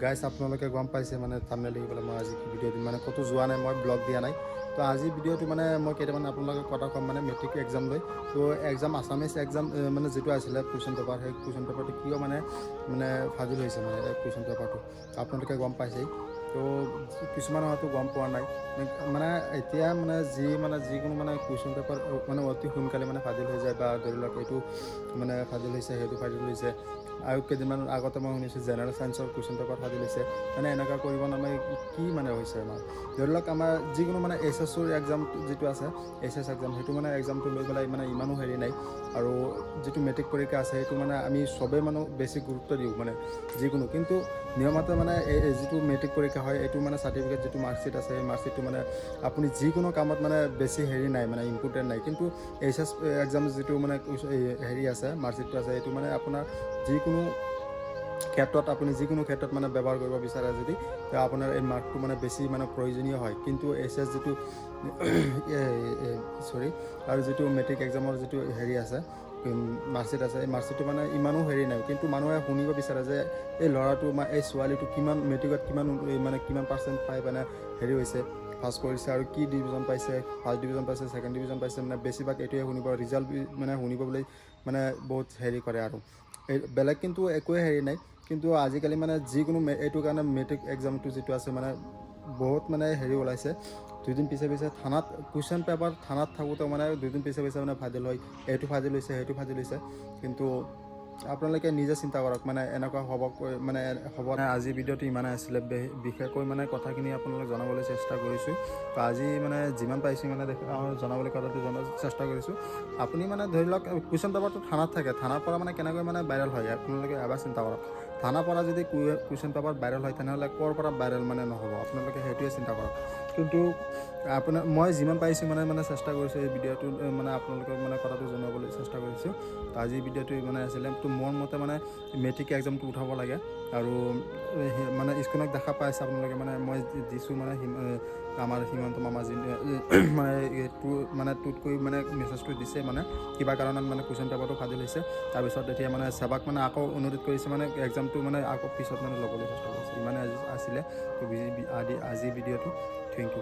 গাইছ, আপোনালোকে গম পাইছে মানে থাম্বনেইল দেখি পেলাই মই আজি কি ভিডিঅ' দিম। মানে ক'তো যোৱা নাই, মই ব্লগ দিয়া নাই। তো আজি ভিডিঅ'টো মানে মই কেইটামান আপোনালোকক কথা ক'ম মানে মেট্ৰিক এক্সাম লৈ। তো এক্সাম, আছামিজ এক্সাম মানে যিটো আছিলে কুৱেশ্যন পেপাৰ, সেই কুৱেশ্যন পেপাৰটো কিয় মানে মানে ফাদিল হৈছে, মানে কুৱেশ্যন পেপাৰটো আপোনালোকে গম পাইছেই। তো কিছুমান হয়তো গম পোৱা নাই। মানে এতিয়া মানে যি মানে যিকোনো মানে কুৱেশ্যন পেপাৰ মানে অতি সোনকালে মানে ফাদিল হৈ যায় বা ধৰি লওক এইটো মানে ফাদিল হৈছে, সেইটো ফাদিল হৈছে। আৰু কেইদিনমান আগতে মই শুনিছোঁ জেনেৰেল ছায়েন্সৰ কুৱেশ্যন পেপাৰ ফাদিল হৈছে। মানে এনেকুৱা কৰিব নামানে কি মানে হৈছে আমাৰ ধৰি লওক আমাৰ যিকোনো মানে এইচ এছৰ এক্সাম যিটো আছে, এইচ এছ এক্সাম, সেইটো মানে এক্সামটো লৈ পেলাই মানে ইমানো হেৰি নাই। আৰু যিটো মেট্ৰিক পৰীক্ষা আছে, সেইটো মানে আমি চবেই মানুহ বেছি গুৰুত্ব দিওঁ মানে যিকোনো। কিন্তু নিয়মতে মানে এই যিটো মেট্ৰিক পৰীক্ষা হয়, এইটো মানে চাৰ্টিফিকেট যিটো মাৰ্কশ্বিট আছে, সেই মাৰ্কশ্বিটটো মানে আপুনি যিকোনো কামত মানে বেছি হেৰি নাই, মানে ইম্পৰ্টেণ্ট নাই। কিন্তু এইচ এছ এক্সাম যিটো মানে এই হেৰি আছে, মাৰ্কশ্বিটটো আছে, এইটো মানে আপোনাৰ যিকোনো ক্ষেত্ৰত, আপুনি যিকোনো ক্ষেত্ৰত মানে ব্যৱহাৰ কৰিব বিচাৰে যদি, তে আপোনাৰ এই মাৰ্কটো মানে বেছি মানে প্ৰয়োজনীয় হয়। কিন্তু এইচ এছ যিটো, চৰি, আৰু যিটো মেট্ৰিক এক্সামৰ যিটো হেৰি আছে, মাৰ্কশ্বিট আছে, এই মাৰ্কশ্বিটটো মানে ইমানো হেৰি নাই। কিন্তু মানুহে শুনিব বিচাৰে যে এই ল'ৰাটো বা এই ছোৱালীটো কিমান মেট্ৰিকত কিমান এই মানে কিমান পাৰ্চেণ্ট পাই মানে হেৰি হৈছে, পাছ কৰিছে আৰু কি ডিভিজন পাইছে, ফাৰ্ষ্ট ডিভিজন পাইছে, ছেকেণ্ড ডিভিজন পাইছে। মানে বেছিভাগ এইটোৱে শুনিব, ৰিজাল্ট মানে শুনিব বুলি মানে বহুত হেৰি কৰে। আৰু এই বেলেগ কিন্তু একোৱে হেৰি নাই। কিন্তু আজিকালি মানে যিকোনো এইটো কাৰণে মেট্ৰিক এক্সামটো যিটো আছে, মানে বহুত মানে হেৰি ওলাইছে। দুদিন পিছে পিছে থানাত কুৱেশ্যন পেপাৰ থানাত থাকোঁতে মানে দুদিন পিছে পিছে মানে ফাদিল হয়, এইটো ফাদিল হৈছে, সেইটো ফাদিল হৈছে। কিন্তু আপোনালোকে নিজে চিন্তা কৰক, মানে এনেকুৱা হ'ব মানে হ'ব। আজি ভিডিঅ'টো ইমানেই আছিলে। বিশেষকৈ মানে কথাখিনি আপোনালোক জনাবলৈ চেষ্টা কৰিছোঁ। তো আজি মানে যিমান পাইছোঁ মানে জনাবলৈ, কথাটো জনাব চেষ্টা কৰিছোঁ। আপুনি মানে ধৰি লওক কুৱেশ্যন পেপাৰটো থানাত থাকে, থানাৰ পৰা মানে কেনেকৈ মানে ভাইৰেল হয়, আপোনালোকে এবাৰ চিন্তা কৰক। থানাৰ পৰা যদি কুৱেশ্যন পেপাৰ ভাইৰেল হয়, তেনেহ'লে ক'ৰ পৰা ভাইৰেল মানে নহ'ব? আপোনালোকে সেইটোৱে চিন্তা কৰক। কিন্তু আপোনাৰ মই যিমান পাৰিছোঁ মানে মানে চেষ্টা কৰিছোঁ, এই ভিডিঅ'টো মানে আপোনালোকক মানে কথাটো জনাবলৈ চেষ্টা কৰিছোঁ। তো আজি ভিডিঅ'টো ইমানে আছিলে। তো মোৰ মতে মানে মেট্ৰিক এক্সামটো উঠাব লাগে। আৰু মানে স্ক্ৰীণত দেখা পাইছে আপোনালোকে, মানে মই দিছোঁ, মানে আমাৰ হিমন্ত মামা যি মানে টু মানে টুইট কৰি মানে মেছেজটো দিছে, মানে কিবা কাৰণত মানে কুৱেশ্যন পেপাৰটো ফাদিল হৈছে। তাৰপিছত এতিয়া মানে ছেবাক মানে আকৌ অনুৰোধ কৰিছে, মানে এক্সামটো মানে আকৌ পিছত মানে ল'বলৈ চেষ্টা কৰিছে। ইমানে আজি আছিলে। তো আজি ভিডিঅ'টো, thank U.